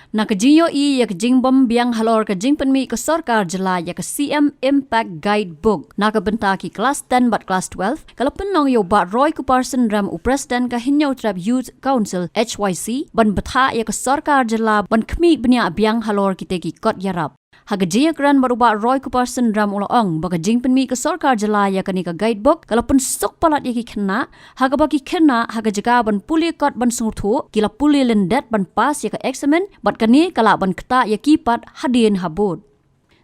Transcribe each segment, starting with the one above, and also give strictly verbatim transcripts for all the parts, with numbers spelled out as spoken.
Na ka jingïohi ïa ka jingbym biang halor ka jingpynmih ka sorkar jylla ïa ka C M Impact Guidebook na ka bynta ki klas ten bad klas twelve, ka la pynlong ïa u Bah Roy Kuparsynrem, u President ka Hynñiewtrep Youth Council, H Y C, ban bthah ïa ka sorkar jylla ban khmih bniah biang halor kite ki kot ïarap. Ha ka jingïakren bad u Bah Roy Kuparsynrem, u la ong ba ka jingpynmih ka sorkar jylla ïa kane ka guidebook ka la pynsuk palat ïa ki khynnah, ha kaba ki khynnah ha ka jaka ban pule kot ban sngewthuh, ki la pule lyndet ban pass ïa ka eksamin, bad kane ka lah ban ktah ïa ki pat hadien habud.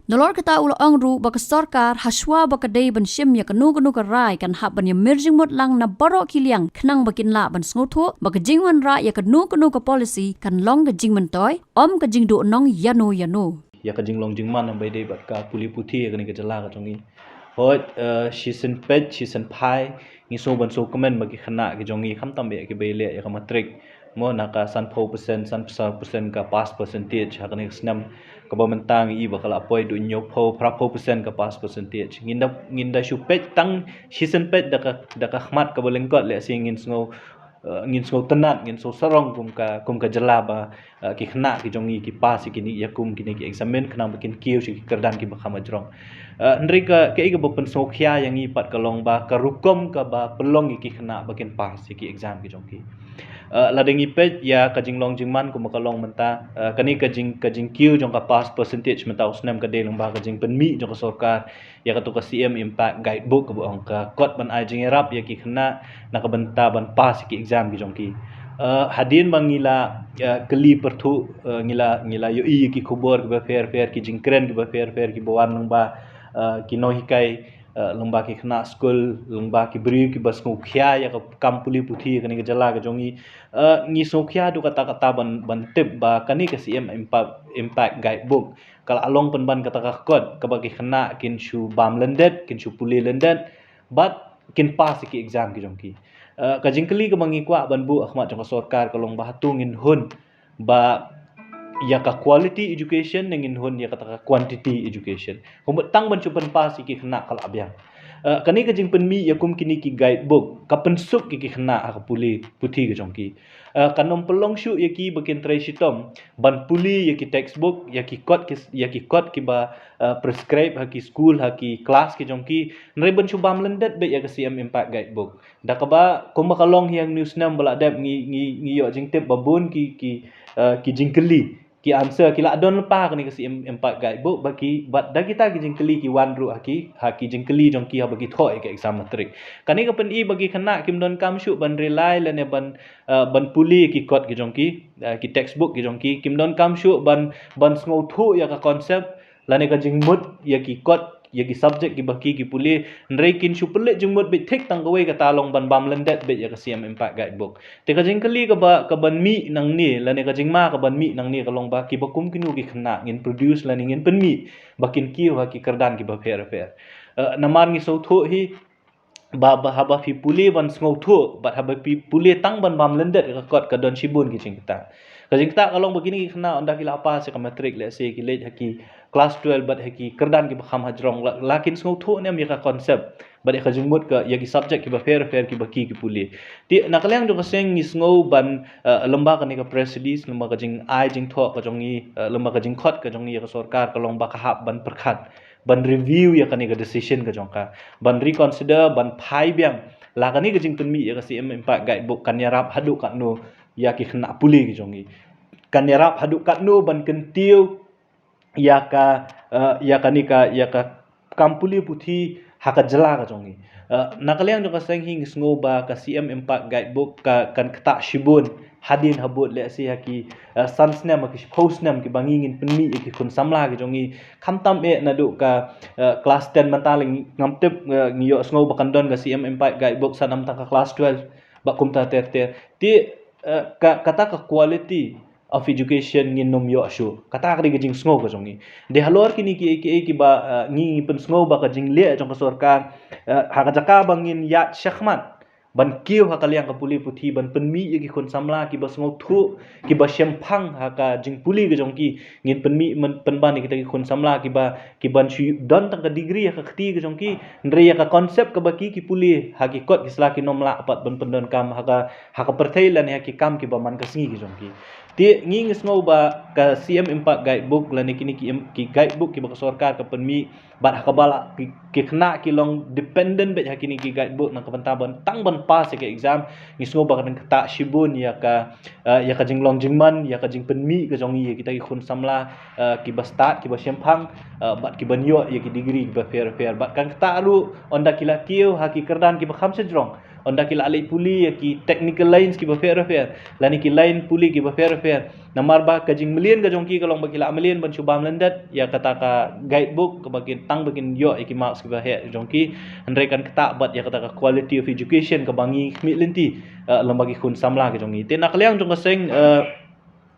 Nalor kata, u la ong ruh ba ka sorkar, ha shuwa ba ka dei ban shim ïa kano kano ka rai, kan hap ban ïamir jingmut lang na baroh ki liang khnang ba kin lah ban sngewthuh ba ka jingwanrah ïa kano kano ka policy kan long ka jingmyntoi, ym ka jingduhnong ïano ïano. Ïa ka jinglong jingman ba ïadei bad ka pule puthi ïa kane ka jylla ka jong ngi. Hooid, eh, shisien peit shisien phai, ngi sngew ban sngewkmen ba ki khynnah ki jong ngi, khamtam eh kiba ïaleh ïa ka matrik, mo, na ka sanphew percent, sanphew percent ka pass percentage ha kane ka snem, kaba mynta ngi i ba ka la poi haduh hynñiewphew, phraphew percent ka pass percentage. Ngin da, ngin da shu peit tang shisien peit da ka, da ka khmat kaba lyngkot, lehse ngin sngew, eh, ngin sngew tynnad, ngin sngew sarong kum ka, kum ka jylla ba, eh, ki khynnah ki jong ngi ki pass ïa kine, ïa kum kine ki eksamin, khnang ba kin kiew sha ki kyrdan kiba kham hajrong. Eh, hynrei ka, kaei kaba pynsngewkhia ïa ngi pat ka long ba ka rukom kaba pynlong ïa ki khynnah ba kin pass ïa ki exam ki jong ki. Eh, lada ngi peit ïa ka jinglong jingman kumba ka long mynta, eh, kane ka jing, ka jingkiew jong ka pass percentage mynta u snem ka dei lyngba ka jingpynmih jong ka sorkar ïa kato ka C M Impact Guidebook, kaba ong ka kot ban ai jingïarap ïa ki khynnah na ka bynta ban pass ïa ki exam ki jong ki. Eh, hadien ba ngi la, eh, kylli pyrthuh, eh, ngi la, ngi la ïohi ïa ki khubor kiba pher pher, ki jingkren kiba pher pher kiba wan lyngba, eh, ki nonghikai, eh, lyngba ki khynnah skul, lyngba ki briew kiba sngewkhia ïa ka kam pule puthi ïa kane ka jylla ka jong ngi. Eh, ngi sngewkhia haduh katta katta ban, ban tip ba kane ka C M Impact, Impact Guidebook ka la long pynban kata ka kot kaba ki khynnah kin shu bam lyndet, kin shu pule lyndet, bad kin pass ïa ki exam ki jong ki. Eh, ka jingkylli kaba ngi kwah ban buh ha khmat jong ka sorkar ka long ba hato ngin hun ba ïa ka quality education ne ngin hun ïa kata ka quantity education. Kumba tang ban shu pynpass ïa ki khynnah ka la biang. Eh, kane ka jingpynmih ïa kum kine ki guidebook ka pynsuk ïa ki khynnah ha ka pule puthi ka jong ki. Eh, kan ym pynlong shuh ïa ki ba kin trei shitom ban pule ïa ki textbook, ïa ki kot ki, ïa ki kot kiba, eh, prescribe ha ki skul, ha ki klas ki jong ki, hynrei ban shu bam lyndet beit ïa ka C M Impact Guidebook. Da kaba, kumba ka long ha ïa une u snem ba la dep, ngi, ngi, ngi ïoh jingtip ba bun ki, ki, eh, ki jingkylli, ki answer ki la don lypa ha kane ka C M Impact Guidebook, ba ki, bad da kita ki jingkylli ki wan ruh ha ki, ha ki jingkylli jong ki haba ki thoh ïa ka exam matrik. Kane ka pyni ba ki khynnah kim donkam shuh ban rely lane ban, eh, ban pule ïa ki kot ki jong ki, eh, ki textbook ki jong ki, kim donkam shuh ban, ban sngewthuh ïa ka concept lane ka jingmut ïa ki kot, ïa ki subject kiba ki, ki pule, hynrei kin shu pynleit jingmut beit thik tang kawei, kata long ban bam lyndet beit ïa ka C M Impact Guidebook. Te ka jingkylli kaba, kaban mih nangne, lane ka jingma kaban mih nangne ka long ba kiba kum kino ki khynnah ngin produce lane ngin pynmih ba kin kiew ha ki kyrdan kiba pher pher. Eh, namar ngi sngewthuh hi, ba, ba haba phi pule ban sngewthuh, bad haba phi pule tang ban bam lyndet ïa ka kot ka don shibun ki jingktah. Ka jingktah ka long ba kine ki khynnah ynda ki la pass ïa ka matrik, lehse ki leit ha ki klas twelve bad ha ki kyrdan kiba kham hajrong, la, la kin sngewthuh ne em ïa ka concept bad ïa ka jingmut ka, ïa ki subject kiba pher pher kiba ki, ki pule. Te na ka liang jong ka seng ngi sngew ban, eh, lyngba kane ka press release, lyngba ka jingai jingthoh ka jong ngi, eh, lyngba ka jingkhot ka jong ngi ïa ka sorkar, ka long ba ka hap ban pyrkhat, ban review ïa kane ka decision ka jong ka, ban reconsider, ban phai biang la kane ka jingpynmih ïa ka C M Impact Guidebook kan ïarap haduh katno ïa ki khynnah pule ki jong ngi, kan ïarap haduh katno ban kyntiew ïa ka, eh, ïa kane ka, ïa ka kam pule puthi ha ka jylla ka jong ngi. Eh, na ka liang jong ka seng hi ngi sngew ba ka C M Impact Guidebook ka, kan ktah shibun hadien habud, lehse ha ki, eh, san snem, ha ki shiphew snem kiba ngi ngin pynmih ïa ki khun samla ki jong ngi. Khamtam eh naduh ka, eh, klas ten mynta lei, ngam tip, eh, ngi ïohsngew ba kan don ka C M Impact Guidebook sa namar tang ka klas twelve bad kumta ter ter. Te, eh, ka, kata ka quality of education ngin ym ïoh shuh. Kata ka dei ka jingsngew ka jong ngi. Dei halor kine kiei kiei kiba, eh, ngi, ngi pynsngew ba ka jingleh jong ka sorkar, eh, ha ka jaka ba ngin ïaid shakhmat ban kiew ha ka liang ka pule puthi, ban pynmih ïa ki khun samla kiba sngewthuh, kiba shemphang ha ka jingpule ka jong ki, ngin pynmih, men, pynban ïa kita ki khun samla kiba, kiban shu don tang ka degree ha ka kti ka jong ki, hynrei ïa ka concept kaba ki, ki pule ha ki kot ki sla kin ym lah pat ban pyndonkam ha ka, ha ka pyrthei lane ha ki kam kiba man ka sngi ki jong ki. Te ngi ngi sngew ba ka C M Impact Guidebook lane kine ki, ki guidebook kiba ka sorkar ka pynmih, bad ha kaba la ki, ki khynnah ki long dependent bad ha kine ki guidebook na ka bynta ban tang ban pass ïa ka exam. Ngi sngew ba ka dang ktah shibun ïa ka, eh, ïa ka jinglong jingman, ïa ka jingpynmih ka jong ngi ïa kita ki khun samla, eh, kiba stad, kiba shemphang, eh, bad kiban ïoh ïa ki degree kiba pher pher. Bad kan ktah ruh ynda ki la kiew ha ki kyrdan kiba kham shajrong, ynda ki la leit pule ïa ki technical lines kiba pher pher, lane ki line pule kiba pher pher. Namar ba ka jingmlien ka jong ki ka long ba ki la mlien ban shu bam lyndet ïa kata ka guidebook, kaba kin tang ba kin ïoh ïa ki marks kiba heh jong ki. Hynrei kan ktah bad ïa kata ka quality of education kaba ngi khmih lynti, eh, lem bad ki khun samla ka jong ngi. Te na ka liang jong ka seng, eh,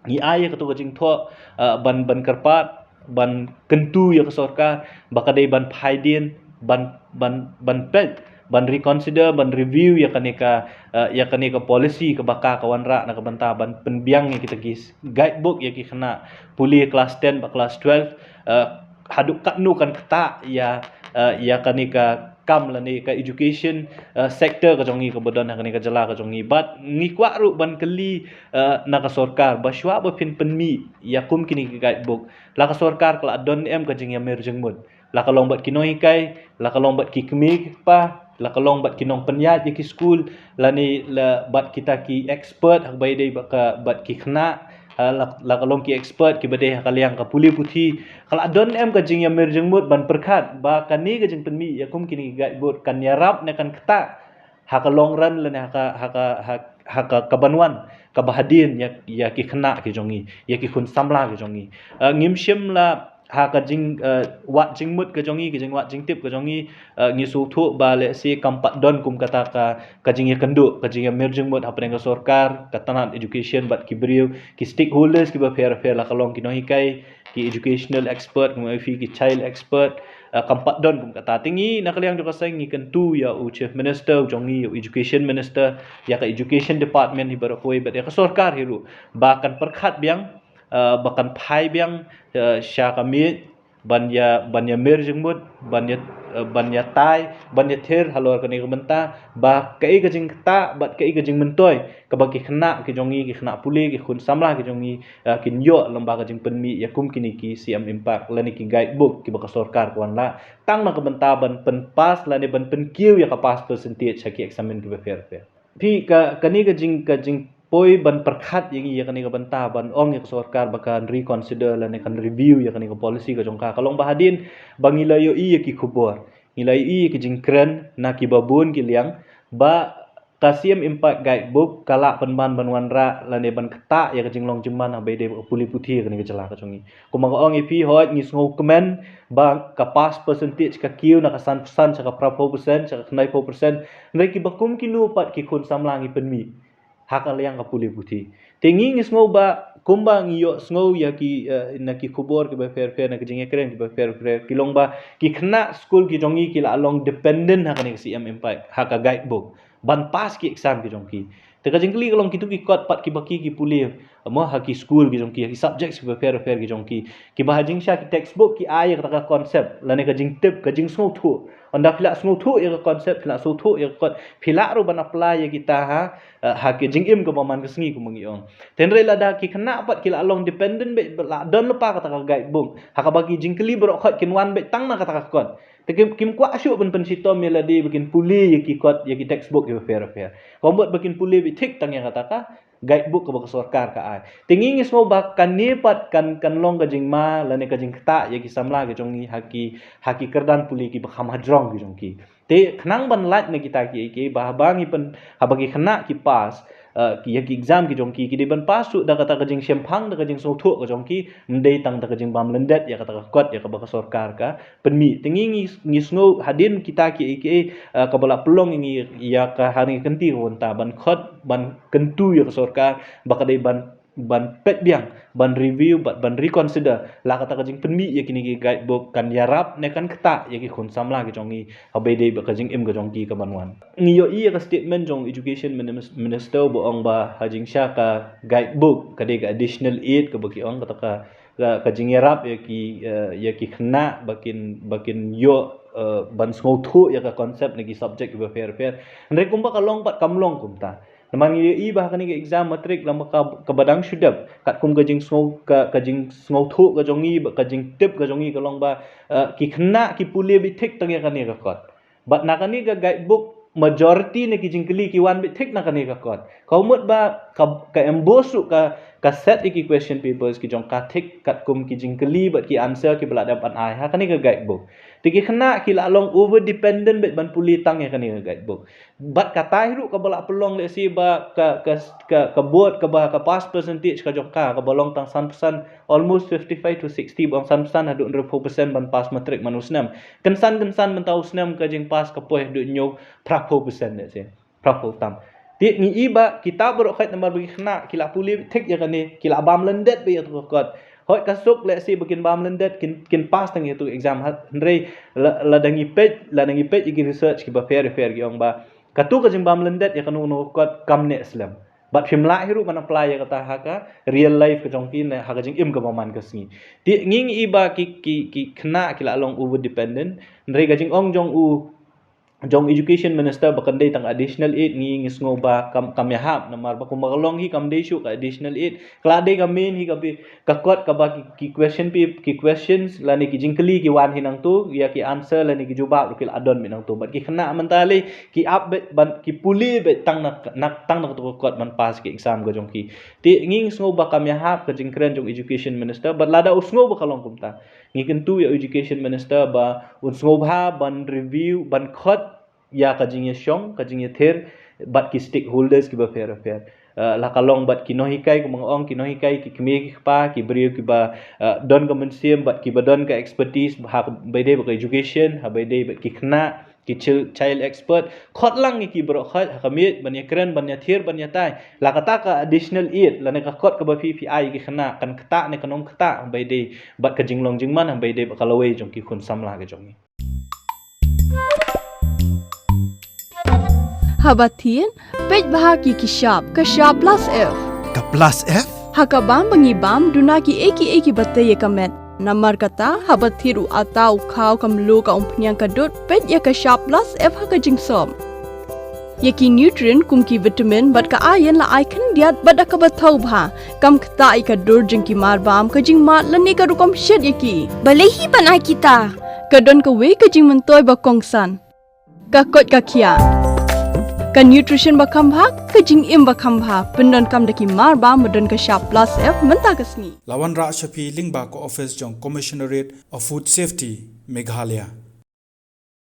ngi ai ïa kato ka jingthoh, eh, ban, ban kyrpad, ban kyntu ïa ka sorkar ba ka dei ban phai dien, ban, ban, ban peit, ban reconsider, ban review ïa kane ka, eh, ïa kane ka policy kaba ka, ka wanrah na ka bynta ban pynbiang ïa kita ki guidebook ïa ki khynnah pule class ten bad class twelve, eh, haduh katno kan ktah ïa, eh, ïa kane ka kam lane ka education, eh, sector ka jong ngi kaba don ha kane ka jylla ka jong ngi. Bad ngi kwah ruh ban kylli, eh, na ka sorkar ba shuwa ba phin pynmih ïa kum kine ki guidebook, la ka sorkar ka la don em ka jingïamir jingmut, la ka long bad ki nonghikai, la ka long bad ki kmie ki kpa, la ka long bad ki nongpynïaid ïa ki skul, lane la bad kita ki expert ha kaba ïadei bad ka, bad ki khynnah, ha, la, la ka long ki expert kiba dei ha ka liang ka pule puthi? Ka la don em ka jingïamir jingmut ban pyrkhat ba kane ka jingpynmih ïa kum kine ki guidebook kan ïarap ne kan ktah ha ka long run lane ha ka, ha ka, ha, ha ka, kaban wan kaba hadien ïa, ïa ki khynnah ki jong ngi, ïa ki khun samla ki jong ngi? Eh, ngim shym la ha ka jing, eh, wad jingmut ka jong ngi, ka jingwad jingtip ka jong ngi, eh, ngi sngewthuh ba lehse kam pat don kum kata ka, ka jingïakynduh, ka jingïamir jingmut hapdeng ka sorkar, ka tnat education bad ki briew, ki stakeholders kiba pher pher, la ka long ki nonghikai, ki educational expert, ki child expert, eh, kam pat don kum kata. Te ngi na ka liang jong ka seng ngi kyntu ïa u Chief Minister jong ngi, u Education Minister, ïa ka Education Department hi baroh kawei bad ïa ka sorkar hi ruh ba kan pyrkhat biang, eh, ba kan phai biang, eh, sha ka miej ban ïa, ban ïamir jingmut, ban ïa, eh, ban ïatai, ban ïathir halor kane ka bynta ba kaei ka jingktah bad kaei ka jingmyntoi kaba ki khynnah ki jong ngi, ki khynnah pule, ki khun samla ki jong ngi, eh, kin ïoh lem bad ka jingpynmih ïa kum kine ki C M Impact lane ki guidebook kiba ka sorkar ka wanrah tang na ka bynta ban pynpass lane ban pynkiew ïa ka pass percentage ha ki examen kiba pher pher. Phi, ka, kane ka jing, ka jingpoi ban pyrkhat ïa ngi ïa kane ka bynta ban ong ïa ka sorkar ba kan reconsider lane kan review ïa kane ka policy ka jong ka, ka long ba hadien ba ngi la ïohi ïa ki khubor, ngi la ïohi ïa ki jingkren na kiba bun ki liang ba ka C M Impact Guidebook ka lah pynban ban wanrah lane ban ktah ïa ka jinglong jingman ha kaba ïadei bad ka pule puthi ha kane ka jylla ka jong ngi. Kumba nga ong ïa phi, hooid ngi sngewkmen ba ka pass percentage ka kiew na ka san percent sha ka phra phew percent sha ka khyndai phew percent. Hynrei kiba kum kino pat ki khun samla ngi pynmih ha ka liang ka pule puthi? Te ngi ngi sngew ba kumba ngi ïohsngew ïa ki, eh, na ki khubor kiba pher pher, na ki jingïakren kiba pher pher, ki long ba ki khynnah skul ki jong ngi ki la long dependent ha kane ka C M Impact, ha ka guidebook ban pass ki exam ki jong ki. Te ka jingkylli ka long, kito ki kot pat kiba ki, ki pule mo ha ki skul ki jong ki, ha ki subjects kiba pher pher ki jong ki, kiba ha jingshisha ki textbook ki ai ïa kata ka concept lane ka jingtip, ka jingsngewthuh. Ynda phi la sngewthuh ïa ka concept, phi la sngewthuh ïa ka kot, phi lah ruh ban apply ïa kita ha, eh, ha ki jingim kaba man ka sngi, kumba ngi ong. Te hynrei lada ki khynnah pat ki la long dependent beit, la don lypa kata ka guidebook, ha kaba ki jingkylli baroh khoit kin wan beit tang na kata ka kot. Te kim, kim kwah shuh ban pynshitom ïa lade ba kin pule ïa ki kot, ïa ki textbook kiba pher pher. Ka mut ba kin pule beit thik tang ïa kata ka guidebook kaba ka sorkar ka ai. Te ngi ngi sngew ba kane pat kan, kan long ka jingma lane ka jingktah ïa ki samla ki jong ngi ha ki, ha ki kyrdan pule kiba kham hajrong ki jong ki. Te khnang ban lait na kita kiei kiei, ba haba ngi pyn, haba ki khynnah ki pass, eh, ki, ïa ki exam ki jong ki, ki dei ban pass shuh da kata ka jingshemphang, da ka jingsngewthuh ka jong ki, ym dei tang da ka jingbam lyndet ïa kata ka kot ïa kaba ka sorkar ka pynmih. Te ngi ngi, ngi sngew hadien kita kiei kiei, eh, kaba la pynlong ïa ngi ïa ka ha kane ka kynti ka bynta ban khot, ban kyntu ïa ka sorkar ba ka dei ban, ban peit biang, ban review, ban, ban reconsider la kata ka jingpynmih ïa kine ki guidebook kan ïarap ne kan ktah ïa ki khun samla ki jong ngi ha kaba ïadei bad ka jingim ka jong ki kaban wan. Ngi ïohi ïa ka statement jong Education Minis-, Minister ba ong ba ha jingshisha ka guidebook ka dei ka additional aid kaba ki ong, kata ka, ka, ka jingïarap ïa ki, eh, ïa ki khynnah ba kin, ba kin ïoh, eh, ban sngewthuh ïa ka concept na ki subject kiba pher pher. Hynrei kumba ka long pat kam long kumta. Namar ngi ïohi ba ha kane ka exam matric lama ka, kaba dang shu dep, katkum ka jingsngew, ka, ka jingsngewthuh ka jong ngi, ba ka jingtip ka jong ngi ka long ba, eh, ki khynnah ki pule beit thik tang ïa kane ka kot. Bad na kane ka guidebook, majority na ki jingkylli ki wan beit thik na kane ka kot. Ka mut ba ka, ka embos ruh ka, ka set ïa ki question papers ki jong ka thik katkum ki jingkylli bad ki answer kiba la dep ban ai ha kane ka guidebook. Te ki khynnah ki la long over dependent beit ban pule tang ïa kane ka guidebook. Bad kata hi ruh kaba la pynlong lehse ba ka, ka, ka, ka board kaba, ka pass percentage ka jong ka, kaba long tang san percent, almost fifty-five to sixty, ba ong san percent haduh hynriewphew percent ban pass matric man u snem. Kynsan, kynsan mynta u snem ka jingpass ka poi haduh hynñiewphraphew percent lehse. Phraphew tam. Te ngi i ba kita baroh khoit namar ba ki khynnah ki la pule thik ïa kane, ki la bam lyndet beit ïa kato ka kot. Hooid ka suk lehse ba kin bam lyndet, kin, kin pass tang ïa kato ka exam, ha, hynrei la, lada ngi peit, lada ngi peit ïa ki research kiba pher pher ki ong ba kato ka jingbam lyndet ïa kano kano ka kot kam neh slem. Bad phim lah hi ruh ban apply ïa kata ha ka real life ka jong ki ne ha ka jingim kaba man ka sngi. Te ngi ngi i ba ki, ki, ki khynnah ki la long over dependent. Hynrei ka jingong jong u, jong education minister ba kan dei tang additional aid, ngi ngi sngew ba kam, kam ïahap namar ba kumba ka long hi kam dei shuh ka additional aid. Ka la dei ka main hi ka bi, ka kot kaba ki, ki question paper, ki questions lane ki jingkylli ki wan hi nangto, ïa ki answer lane ki jubab ruh ki la don beit nangto. Bad ki khynnah mynta lei ki ap beit ban, ki pule beit tang na, na, tang na kato ka kot ban pass ki exam ka jong ki. Te ngi ngi sngew ba kam ïahap ka jingkren jong education minister, bad lada u sngew ba ka long kumta, ngi kyntu ïa education minister ba un sngewbha ban review, ban khot ïa ka jingïashong, ka jingïathir bad ki stakeholders kiba pher pher. Eh, la ka long bad ki nonghikai, kumba nga ong, ki nonghikai, ki kmie ki kpa, ki briew kiba, eh, don ka mynsiem bad kiba don ka expertise ha kaba ïadei bad ka education, ha kaba ïadei bad ki khynnah, ki chil-, child expert. Khot lang ïa ki baroh khoit ha ka miej ban ïakren, ban ïathir, ban ïatai. La kata ka additional aid lane ka kot kaba phi, phi ai ïa ki khynnah kan ktah ne kan ym ktah ha kaba ïadei bad ka jinglong jingman, ha kaba ïadei bad ka lawei jong ki khun samla ka jong ngi. Haba thied, peit bha ki, ki shap, ka shap plus F. Ka plus F? Ha ka bam ba ngi bam, duna kiei kiei kiba tei ïa ka met. Namar kata, haba thied u atta, u khaw, ka mluh, ka umphniang, ka dud, peit ïa ka shap plus F ha ka jingsop. Ïa ki nutrient kum ki vitamin bad ka iron la ai khyndiat bad da kaba thaw bha. Kam ktah ïa ka dur jong ki marbam, ka jingmad lane ka rukom shet ïa ki. Balei hi ban ai kita? Ka don kawei ka jingmyntoi ba kongsan. Ka koit ka khiah. Ka nutrition ba kham bha, ka jingim ba kham bha. Pyndonkam da ki marbam ba don ka shap plus F mynta ka sngi. La wanrah sha phi lyngba ka office jong Commissionerate of Food Safety, Meghalaya.